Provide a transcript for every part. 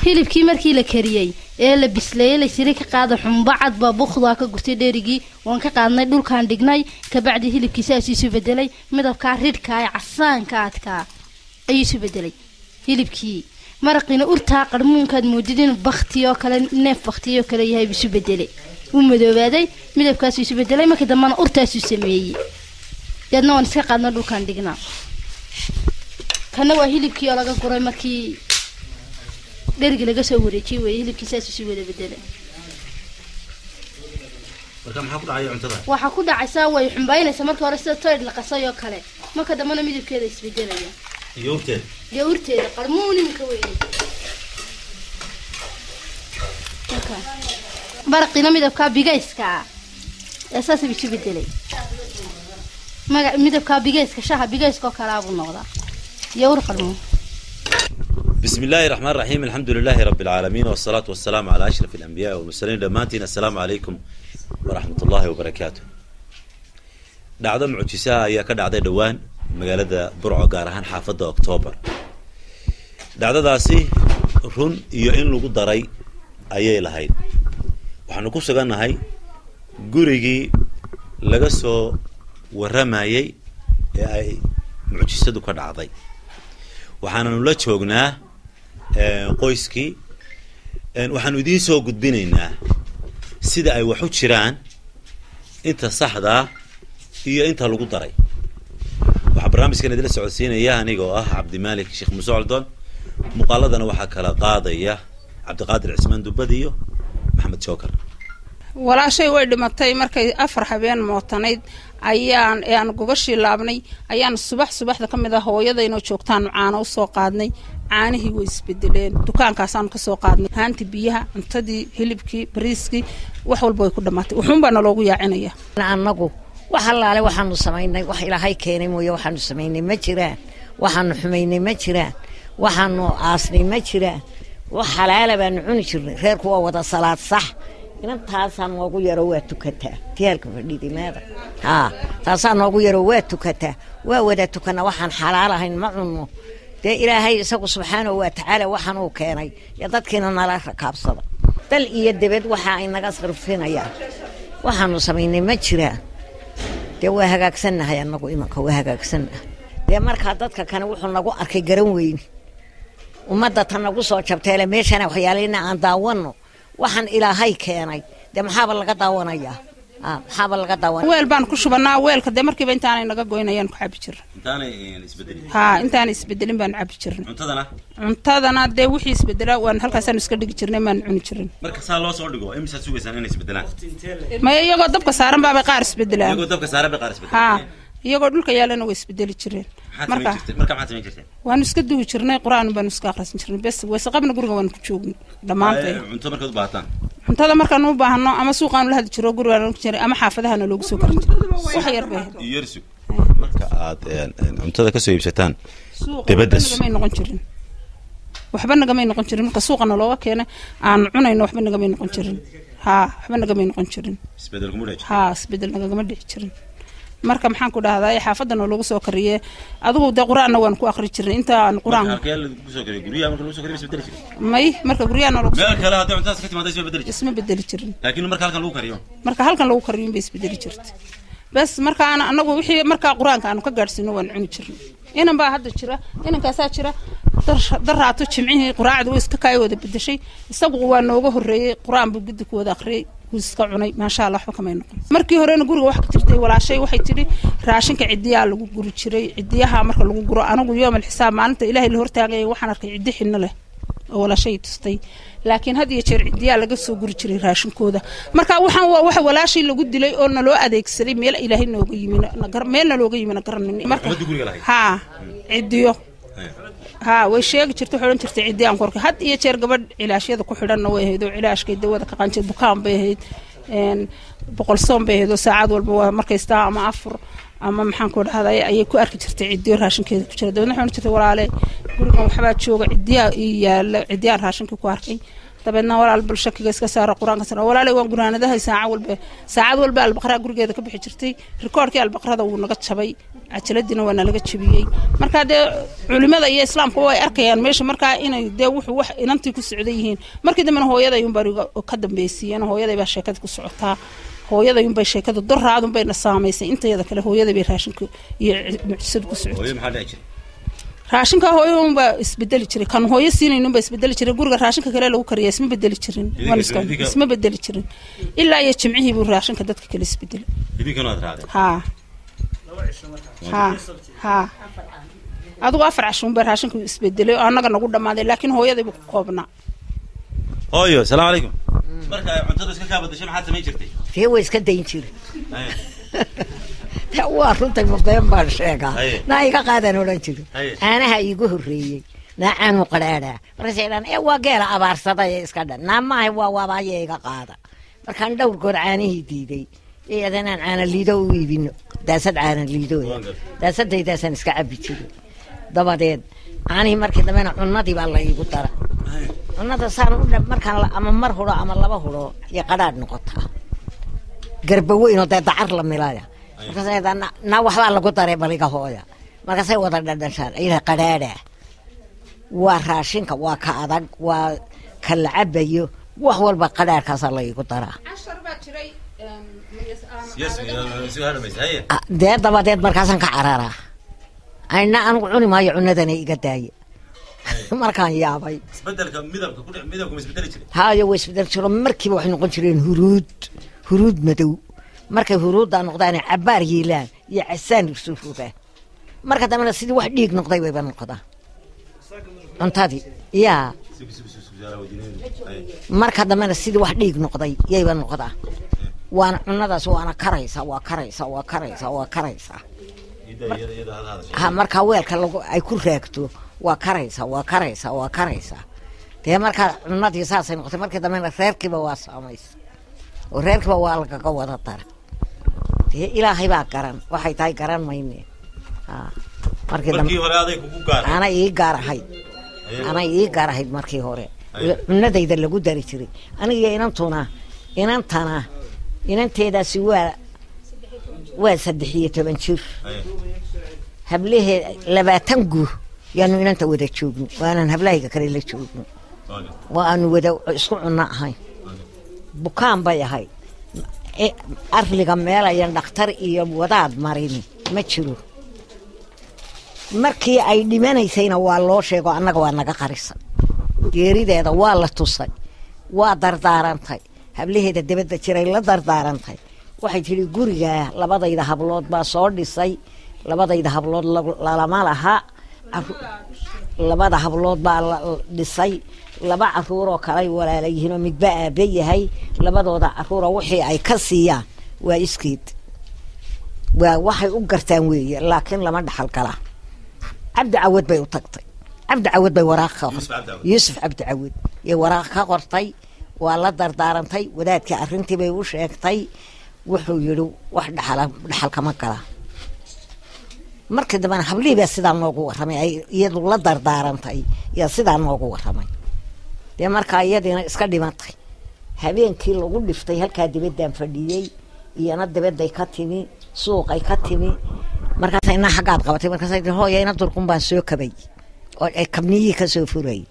Hilibkii markii la kariyey ee la bisleeyey, la siri ka qaada, xumbo cad baa bukhdaa ka gurtay dherigii. Waan ka qaadnay, dhulkaan dhignay. Kabacdi hilibkii saasuu isu bedelay, midabkaa ridhka ee casaanka adkaa ayuu isu bedelay hilibkii. Maraqiina urtaa qarmuunkaad moodid inuu bakti oo kale, neef bakti oo kale yahay buu isu bedelay, wuu madoobaaday, midabkaasuu isu bedelay. Markii dambena urtaasuu sameeyey. Deedna waan iska qaadna, dhulkaan dhignaa. Kana waa hilibkii oo laga guray markii dherigi laga soo wareejiyey weeye. Hilibkii saas isu wada bedelay. Marka maxaa ku dhacaya cuntada? Waxaa ku dhacaysaa, way xumbaynaysaa marka hore sida toyd la qasay oo kale, marka dambena midabkeeda isbedelaya. Iyo urteeda. Iyo urteeda qarmuun iminka weeye. Marka baraqiina midabkaa bigayska ah ee saas buu isu bedelay. Maga midabkaa bigayska, shaha bigayska oo kalaa buu noqdaa iyo ur qarmuun. بسم الله الرحمن الرحيم، الحمد لله رب العالمين، والصلاة والسلام على أشرف الأنبياء والمرسلين. Dhammaantiin السلام عليكم ورحمة الله وبركاته. Dhacdo mucjisaha ayaa ka dhacday dhowaan magaalada Burco, gaar ahaan xaafadda Octoobar. Dhacdadaasi run iyo in lagu daray ayay lahayd. Waxaanu ku sugannahay gurigii laga soo warramayey ee ay mucjisadu ka dhacday. Waxaananu la joognaa qoyskii. Waxaanu idiin soo gudbinaynaa sida ay wax u jiraan, inta saxdaa iyo inta lagu daray. Waxaa barnaamijkan idinla socodsiinaya aniga oo ah Cabdimaalik Sheekh Muuse Coldoon. Muuqaaladana waxaa kala qaadaya Cabdiqaadir Cismaan Dubad iyo Maxamed Jookar. Walaashay way dhimatay markay 4 habeen mootanayd. Ayaan aan gogashii laabnay, ayaan subax subaxda ka mid ah hooyadaynoo joogtaanu caano usoo qaadnay. Caanihii way isbedeleen. Dukaankaasaanu kasoo qaadnay haanti biyaha, cuntadii, hilibkii, bariiskii, wax walba way ku dhamaatay. Wuxuunbaa naloogu yaacinaya. Annagu wax allaale waxaanu samaynay, wax Ilaahay keenay mooye, waxaanu samaynay ma jiraan, waxaanu xumaynay ma jiraan, waxaanu aasnay ma jiraan. Wax xalaala baanu cuni jirnay. Reerku waa wada salaad sax. Inantaasaa noogu yaro, waa tukataa. Tiyaalka fadhiiday maada haa, taasaa noogu yaro, waa tukataa, waa wada tukana. Waxaan xalaal ahayn ma cunno. Dee Ilaahay isagu subxaanahu wa tacaala waxaan uu keenay iyo dadkiina nala rakaabsada dal iyo debed waxa ay naga sarfinayaan. Waxaanu samaynay ma jiraan. Dee waa hagaagsannahay annagu imanka, waa hagaagsannahay. Dee markaa dadka kane wuxuu nagu arkay garan weyne, ummadda tan nagu soo jabteele meeshana waxyaalina aan daawano. Waxaan Ilaahay keenay dee maxaaba laga daawanayaa? Maxaaba laga daawanaya? Weel baan ku shubanaa. Weelka dee markiiba intaanay naga goynayaan ku cabi jirna. Intaanay isbedelin? Haa, intaanay isbedelin baanu cabi jirnay. Cuntadana? Cuntadana dee wixii isbedelaa waan halkaasaanu iska dhigi jirnay, maanu cuni jirin. Marka saa loo soo dhigo, imisaad sugaysaan inay isbedelaan? Maya, iyagoo dabka saaran baabay qaar isbedelaan. Iyagoo dabka saaran bay qaar isbedelaan? Haa, iyagoo dhulka yaalana way isbedeli jireen. Maxaad samayn jirteen marka? Maxaad samayn jirteen? Waanu iska duwi jirnay, Qur-aan baanu iska akhrisan jirnay bes. Wayse qabna guriga waanu ku joognay dhammaantay. Cunto markaad u baahataan? Cuntada markaanu u baahano, ama suuqaanu la hadli jiro, gurigaanu ku jiray, ama xaafadahana loogu soo karin jiray. Wax yar bay ahayd. Yersug, marka aad cuntada kasoo iibsataan suuqa dibadda waxba nagamay noqon jirin, waxba nagamay noqon jirin. Marka suuqana looga keenay aanu cunayno, waxba nagamay noqon jirin. Haa, waxba nagamay noqon jirin. Isbedel kuma dhici? Haa, isbedel nagagama dhici jirin. Marka maxaan ku dhahdaa, xaafadana loogu soo kariye adigu dee Qur-aanna waan ku akri jirnay inta aan Qur-aan. Marka halkee lagu soo kariyo? Guryaha marka lagu soo kariyo isbedeli jiray? May, marka guryahana loogu meel kale haddii cuntadaas ka timaado isma bedeli jiray? Isma bedeli jirin. Laakiin marka halkan lagu kariyo? Marka halkan lagu kariyo bay isbedeli jirtay bes. Markaana anagu wixii markaa Qur-aanka aanu ka gaadhsiino waan cuni jirnay. Inan baa hadda jira, inankaasaa jira. Daraato jimcihii quraacda way iska kaay wada bedeshay. Isagu waa nooga horreeyey, Qur-aan buu guddi ku wada akhriyey, wuu iska cunay, maasha Allah, waxba kamay noqon. Markii horena guriga wax ka jirtay, walaashay waxay tidhi raashinka cidiyaa lagu guri jiray. Cidiyaha marka lagu guro, anigu yoomal xisaab, maalinta Ilaahay la hortaagayay, waxaan arkay ciddi xinno leh oo walaashay tustay. Laakiin had iyo jeer cidiyaa laga soo guri jiray raashinkooda. Marka waxaan waa waxa walaashay lagu dilay oo naloo adeegsaday. Meel Ilaahay nooga yimi meelna looga yimina garanin marka. Ummadda guriga lahayd? Haa, cidiyo haa, way sheegi jirtay. Waxay odhan jirtay ciddiyaan korka. Had iyo jeer gabadh cilaashyada ku xidhanna way ahayd oo cilaashkay dawada ka qanjid. Bukaan bay ahayd, boqol soon bay ahayd oo saacad walba waa markaystaa ama afur ama maxaan ku dhahday ayay ku arki jirtay cidiyo raashinkeeda ku jira. Dabeedna waxay odhan jirtay, walaale, gurigan waxbaa jooga, cidiyaa ii yaala, cidiyaan raashinka ku arkay. Dabeedna walaal bal shakiga iska saara qur-aanka sana walaalay waan gunaanadahay saaca walba saacad walba albaqraa gurigeeda ka bixi jirtay. Rikoorkii albaqrada wuu naga jabay, cajaladiina waa nalaga jabiyey. Markaa dee culimada iyo islaamka way arkayaan meesha markaa inay dee wuxuu wax inantii ku socday yihiin. Markii dambena hooyaday unbaa ka dambaysiiyeen, hooyaday baa sheekada ku socotaa, hooyaday unbay sheekada doraadun bayna saamaysay intayada kale. Hooyaday bay raashinka iyo mucjisadu ku socotay. Raashinka hooyo unbaa isbedeli jiray, kan hooyo siinayn unbaa isbedeli jiray. Guriga raashinka kale lagu kariya isma bedeli jirin, isma bedeli jirin ilaa iyo jimcihii buu raashinka dadka kale isbedelay. Haa haa haa, adigu 4 casho unbaa raashinka isbedelay oo annaga nagu dhammaaday, laakiin hooyaday buu ku koobnaa. Hooyo, salaamu calaykum. Marka ay cuntada iska kaa badashay maxaad samayn jirtay? Dee way iska dayn jiray. Waa runtay, ma been baan sheegaa? Naa iga qaadaan odhan jiray. Caanaha iigu horreeyey naa caanu qadhaadhaa. Markaasay dhan ee waa geela abaarsaday ee iska dhan naa maahay, waa waabaaye iga qaada. Markaan dhowr goor caanihii diiday ee adanaan caana liido u iibino, daasad caana liido, daasadaydaasaan iska cabbi jiray. Dabadeed caanihii markii dambena cunnadii baa la iigu dara. Cunnada saan u dhab markaan ama mar hudho ama laba hudho iyo qadhaadh noqotaa, garba weyn oo dee dacar la milaya. Markaasay naa waxbaa lagu daray baliga hooya. Markaasay wada dhadhashaan ila qadhaadhaa. Waa raashinka, waa ka adag, waa ka la cabayo, wax walba qadhaadhkaasaa la iigu daraa. Dee dabadeed markaasaan ka cararaa, ayna anigu cuni maayo cunadana iga daaya. Markaan yaabay hayo way isbedel jiro. Markiiba waxay noqon jireen huruud, huruud madow. Markay huruuddaa noqdaan cabaar yiilaan iyo casaan isu rogaan. Marka dambena sidii wax dhiig noqday wayba noqdaa cuntadii yaa. Marka dambena sidii wax dhiig noqday yayba noqdaa. Waana cunadaas, waana karaysaa, waa karaysaa, waa karaysaa, waa karaysaa. Ha, markaa weelka lagu ay ku raagto waa karaysaa, waa karaysaa, waa karaysaa. Dee markaa cunadii saasay noqotay. Markii dambena reerkiiba waa saamaysa oo reerkiiba waa lagaga wada dara. Dee ilaahay baa garan waxay tahay, garan mayne. Markii ana ii gaar ahayd, ana ii gaar ahayd markii hore cunadayda lagu dari jiray aniga inantuna. Inantana inanteedaasi waa 13 jir. Hablahee 20 guur yaanu inanta wada joogno, waanan hablahayga kale la joogno, waa aanu wada isku cunno ahayn. Bukaan bay ahayd. Arliga meelayan dhakhtar iyo wadaad marin ma jiro. Markii ay dhimanaysayna waa loo sheego, annaga waa naga qarisay geerideeda. Waa la tusay, waa dardaarantay, hablaheeda dabadda jiray la dardaarantay. Waxay tidhi gurigaa labadayda hablood baa soo dhisay, labadayda hablood lalama laha, labada hablood baa la dhisay, laba caruuroo kalay walaala yihiin oo midba aabe yahay. Labadooda caruura wixii ay ka siiyaan waa iskeed, waa waxay u gartaan weeye, laakiin lama dhaxal galaa. Cabdi Cawad bay u tagtay, Cabdi Cawad bay waraaq ka qortay, Yuusuf Cabdi Cawad iyo waraaq ka qortay. Waa la dardaarantay wadaadkii, arrintii bay u sheegtay. Wuxuu yidhi wax dhaxala dhaxalkama galaa. Markii dambena hablihii baa sidaa noogu warramay, ay iyadu la dardaarantay yaa sidaa noogu warramay. Dee markaa iyadiina iska dhimatay. Habeenkii lagu dhiftay halkaa dibaddaan fadhiyey, iyana dibadday ka timi, suuqay ka timi. Markaasa inaa xaggaad qabatay? Markaasa hooya ina durqun baan soo kabay oo ay kabniyihii ka soo furayay.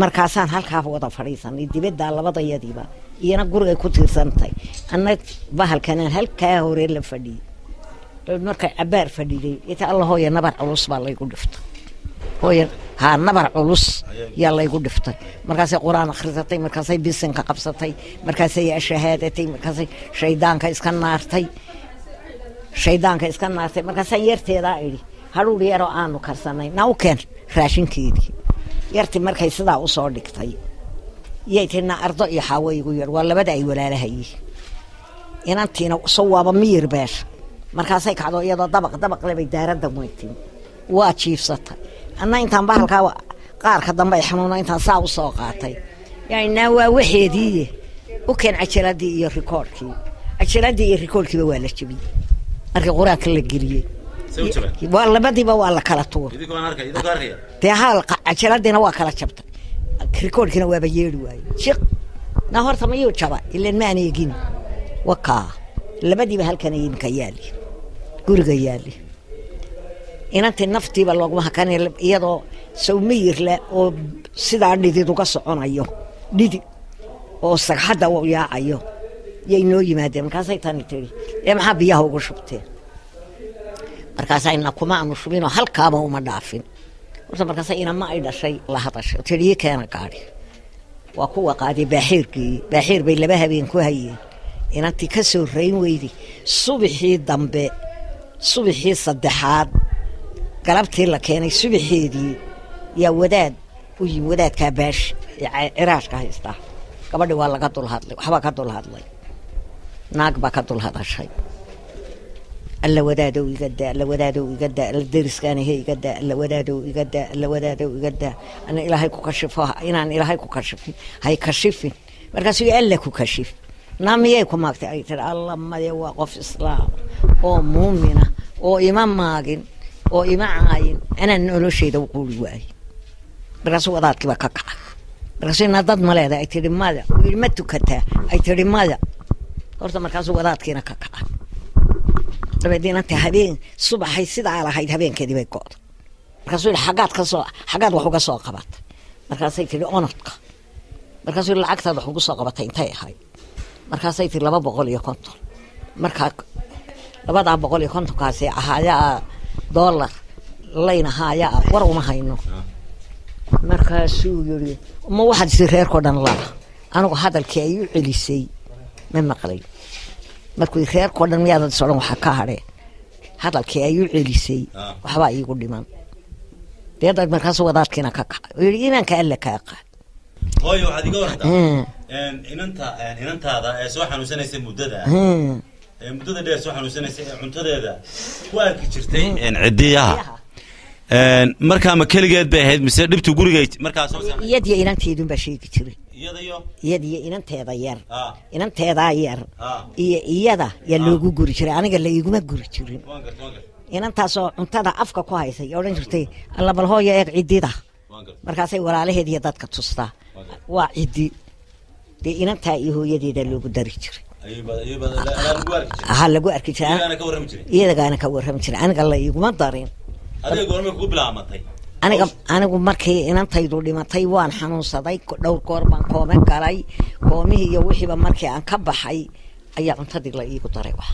Markaasaan halkaa wada fadhiisanay dibaddaa labadayadiiba, iyana gurigay ku tiirsantay, anna bahalkanaan halkaa hore la fadhiyey. Markay cabaar fadhiday ita alla hooya nabar culus baa laygu dhiftay hooya, haa nabar culus yaa laygu dhiftay. Markaasay qur-aan akhrisatay, markaasay bisinka qabsatay, markaasay ashahaadatay, markaasay shaydaanka iska naartay, shaydaanka iska naartay. Markaasaan yarteedaa idhi hadhuur yaroo aanu karsanay na u keen raashinkeedii. Yartii markay sidaa usoo dhigtay yay tii na ardo iyo xaawo igu yar, waa labada ay walaalahayiin. Inantiina so waaba miyir beesha. Markaasay kacdo iyadoo dabaq dabaq lebay daaradda weytin, waa jiifsatay. Anna intaan bahalkaa qaarka dambe ay xanuuna intaan saa usoo qaatay yaynaa waa waxeediiye u keen cajaladii iyo rikoorkii. Cajaladii iyo rikoorkiiba waa la jebiyey markii qur-aanka la geliyey, waa labadiiba waa la kala tuuray. Dee haal cajaladiina waa kala jabtay, Rikoodhkina waaba yeedhi waaye. Shiq na horta mayuu jaba ilan ma aan eegin. Wakaa labadiiba halkan ay iminka yaali, guriga yaali. Inantii naftiiba looguma hakanay, iyadoo sawmiyir leh oo sidaa dhidid uga soconayo, dhidid oo sagxadda u yaacayo yay noo yimaadeen. Markaasay tani tidhi, ee maxaa biyaha ugu shubteen? Markaasaa ina kuma aanu shubinoo halkaaba uma dhaafin horta. Markaasa inama ay dhashay la hadashay oo tidhi, ii keena gaadhi. Waa kuwa qaaday, baaxiir geeyey. Baaxiir bay 2 habeen ku hayeen. Inantii ka soo rayn weyday. Subaxii dambe, subaxii saddexaad, galabtii la keenay, subaxeedii yaa wadaad u yimi, wadaadkaa baashi ee ciraashka haystaa. Gabadhi waa laga dul hadlay, waxbaa ka dul hadlay, naag baa ka dul hadashay. Alla wadaadow iga daa, alla wadaadow iga daa, alla deriskaana he iga daa, alla wadaadow iga daa, alla waadow iga daa, ana ilaahay ku kashifo, inaan ilaahay ku kashifin hay kashifin. Markaasuu alla ku kashif. Naa miyay ku maagtay? Ay tiri, alla maya, waa qof islaam oo muumina oo ima maagin oo ima caayin, anaan noloshayda u quuri waayey. Markaasuu wadaadkii baa ka kacay. Markaasuu, inaa dad ma leedahay? Ay tihi maya. Uu yidhi, ma tukataa? Ay tihi maya. Horta markaasuu wadaadkiina ka kacay. Dabeed inanta habeen subaxay sidaa lahayd, habeenkeedii bay go'day. Markaasuu yidhi, xaggaad ka soo, xaggaad wax uga soo qabatay? Markaasay tihi, onodka. Markaasuu yidhi, lacagtaad wax ugu soo qabatay intay ahayd? Markaasay tihi, 250. Markaa 250-kaasi ahaayaa dollar layn ahaayaa, war uma hayno. Markaasuu yidhi, ma waxaad isi reerkao dhan lala? Anigu hadalkii ay u celisay ma maqlay. Markuu reerkao dhan miyaadan is odhan waxaa ka hadheen? Hadalkii ay u celisay waxbaa iigu dhiman deedad. Markaasuu wadaadkiina ka kacay oo yidhi, iimaanka alla kaa qaad. Hooyo, waxaad iga warantaa inanta, inantaada ee soo xanuunsanaysa muddada, ee muddada dheer soo xanuunsanaysa, ee cuntadeeda ku arki jirtay cidiyaha, markaa ma keligeed bay ahayd mise dhibtu gurigay markaa soo saamay? Iyadiyo inanteedun baa sheegi jiray. Iyada iyo Iyadiyo inanteeda yar. Inanteedaa yar iyo iyada yaa loogu guri jiray, aniga la iiguma guri jirin. Waan garta, waan garta. Inantaasoo cuntada afka ku haysay odhan jirtay, alla bal hooyo eeg cidida. Waan garta. Markaasay walaalaheed iyo dadka tustaa, waa cidi. Dee inantaa iyo hooyadeeda loogu dari jiray. Ayuu baa lagu arki jiray. Aha, lagu arki jiray. Iyagaana ka warrami jiray. Iyadagaana ka warrami jiray, aniga la iiguma darin. Adiga goormay kugu bilaamatay? Aniga, anigu markii inantaydu dhimatay waan xanuunsaday dhowr goor baan koome galay. Koomihii iyo wixiiba markii aan ka baxay ayaa cuntadii la iigu daray. Wax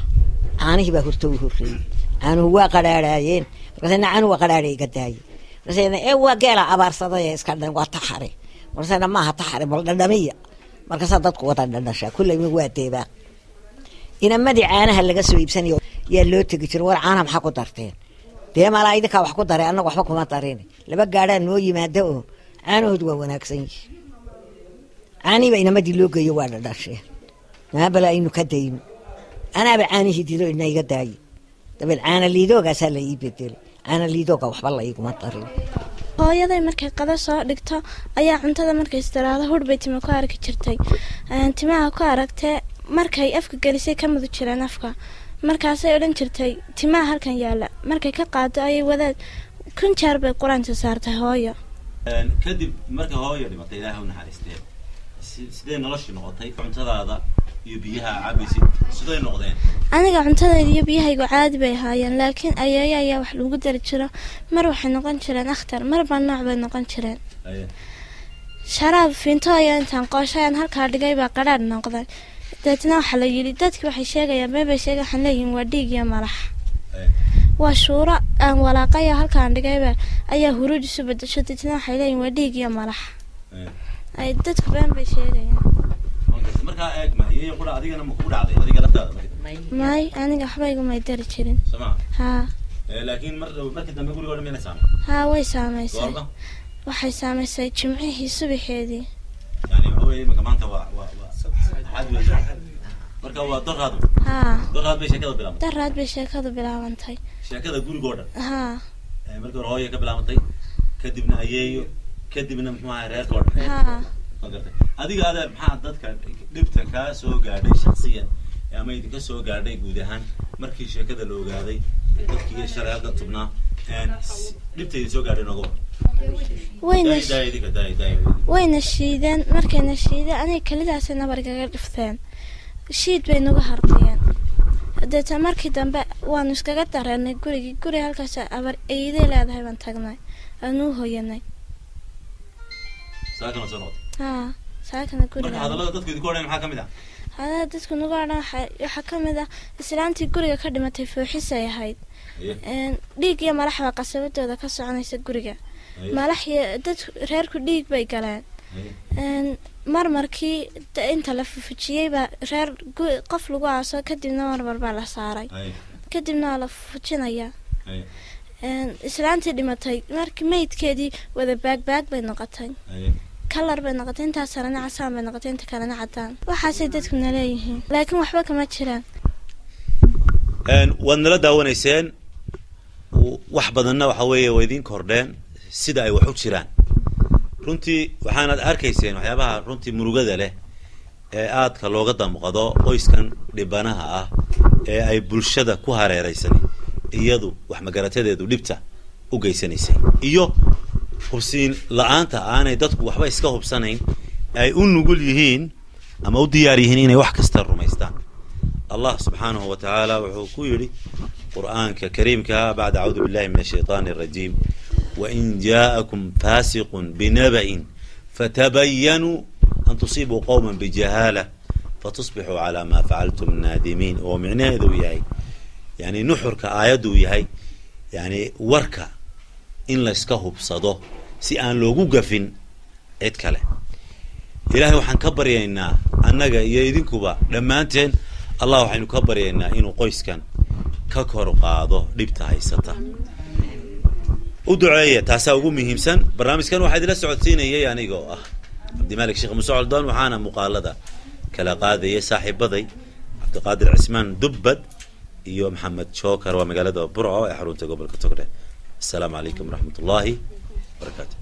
caanihii baa horta u horreeyey. Caanuhu waa qadhaadhaayeen. Markaasna caanuhu waa qadhaadha, iga daayey. Markaasna ee waa geela abaarsaday ee iska dhan, waa taxare. Markaasna maaha taxare, bal dhadhamiya. Markaasaa dadku wada dhadhashaa kulleyma waa deebaa. Inamadii caanaha laga soo iibsanayo yaa loo tegi jiray, war caanaha maxaa ku darteen? Dee malaa idinkaa wax ku daray, annaga waxba kuma darin. Laba gaadhaa noo yimaado oo caanahoodu waa wanaagsan yihin. Caanihiiba inamadii loo geeyo, waa dhadhasheen. Maabala aynu ka dayno, anaaba caanihii dido, ina iga daaye. Dabeed caana liidoogaasaa la ii bedelay. Caana liidooga waxba la iiguma darin. Hooyaday markay qado soo dhigto ayaa cuntada markay istiraado hur bay tima ku arki jirtay. Timaha ku aragtee markay afka gelisay ka mudu jireen afka. Markaasay odhan jirtay, timaha halkan yaala. Markay ka qaado ayay wadaad kun jeer bay qur-aanka saartay hooyo. Kadib marka hooyo dhimatay, ilaahay u naxariistee, sidee noloshii noqotay? Cuntadaada iyo biyaha cabaysid siday noqdeen? Aniga cuntadayda iyo biyahaygu caadi bay ahaayeen, laakiin ayeeyo ayaa wax lagu dari jiro. Mar waxay noqon jireen akhtar, marba nooc bay noqon jireen. Sharaab fiinto ayaa intaan qooshay aan halkaa dhigay baa qadhaadh noqday. Deetna waxaa la yidhi, dadki waxay sheegayaan been bay sheegay, waxaan leeyihin waa dhiig iyo malax. Waa shuuro aan walaaqaya halkaan dhigayba ayaa huruud isu bedesho. Deetna waxay leeyihin waa dhiig iyo malax. Ay dadku been bay sheegayaan. Waan gartay. Markaa eeg, ma ayeeyo qura adigana ma kugu dhacday adiga laftaada May, aniga waxba igumay dari jirin. Soo ma? Haa. Laakiin mar markii dambe guriga oo dhan miyana saamay? Haa, way saamaysay. Goorma? Waxay saamaysay jimcihii subaxeedii. Yani waxa weeye imika maanta waa axad weeye, marka waa doraad. Haa. Doraad bay sheekada bilaabantay. Daraad bay sheekadu bilaabantay. Sheekada guriga oo dhan. Haa. Markii hore hooya ka bilaabantay, kadibna ayeeyo, kadibna muxuu ahay reerka oo dhan. Haa. Waan gartay. Adiga adeer, maxaa dadka dhibta kaa soo gaadhay shaksiyan ama idinka soo gaadhay guud ahaan markii sheekada la ogaaday, dadkii shalay halkan tubnaa, dhibta idin soo gaadhay nooga war. Wayna shiideen. Markayna shiideen, aniga kelidaasay nabar igaga dhifteen, shiid bay nagu harqiyeen. Deeta markii dambe waanu iskaga dareenay gurigii. Guri halkaas abar eeday leedahay baan tagnay, aanuu hoyanay. Saakana soo noqotay? Haa, saakana guriga. Marka hadallada dadku idinku odhan maxaa ka mid ah? Hadallada dadku nagu odhan waxaa ka mid ah islaantii guriga ka dhimatay fooxisay ahayd. Dhiig iyo malax baa qasabadooda ka soconaysa guriga, malax iyo dad reerku dhiig bay galeen. Marmarkii inta la fufujiyey baa reer qof lagu aaso, kadibna marmar baa la saaray, kadibna waa la fufujinayaa. Islaantii dhimatay markii meydkeedii wada baagbaag bay noqotay, kalar bay noqotay, intaas sarena casaan bay noqotay, inta kalena cadaan. Waxaasay dadku naleeyihiin, laakiin waxba kama jiraan. Waad nala daawanayseen, wax badanna waxa weeye waa idiin kordheen sida ay wax u jiraan. Runtii waxaanaad arkayseen waxyaabaha runtii murugada leh ee aadka looga damqado qoyskan dhibanaha ah ee ay bulshada ku hareereysani iyadu wax magaratadeedu dhibta u geysanaysay, iyo hubsiin la-aanta aanay dadku waxba iska hubsanayn, ay u nugul yihiin ama u diyaar yihiin inay wax kasta rumaystaan. Allah subxaanahu wa tacaala wuxuu ku yidhi Qur'aanka kariimka bacda acuudu billahi min ashayطaani arajiim: wain jaa'akum faasiqun binaba'in fatabayanuu an tusiibuu qowma bijahaala fatusbixuu calaa ma facaltum naadimiin. Oo micnaheedu yahay, yani nuxurka aayaddu yahay, yani warka in layska hubsado si aan loogu gafin cid kale. Ilaahay waxaan ka baryaynaa annaga iyo idinkuba dhammaanteen, Allah waxaynu ka baryaynaa inuu qoyskan ka kor qaado dhibta haysata. U duceeya, taasaa ugu muhiimsan. Barnaamijkan waxaa idinla socodsiinayay aniga oo ah Cabdimalik Sheekh Muuse Coldoon, waxaana muuqaalada kala qaadayay saaxiibaday Cabdiqaadir Cismaan Dubbad iyo Maxamed Jookar. Waa magaalada Burco ee xarunta gobolka Togdhe. Assalaamu calaykum waraxmat ullaahi barakaatu.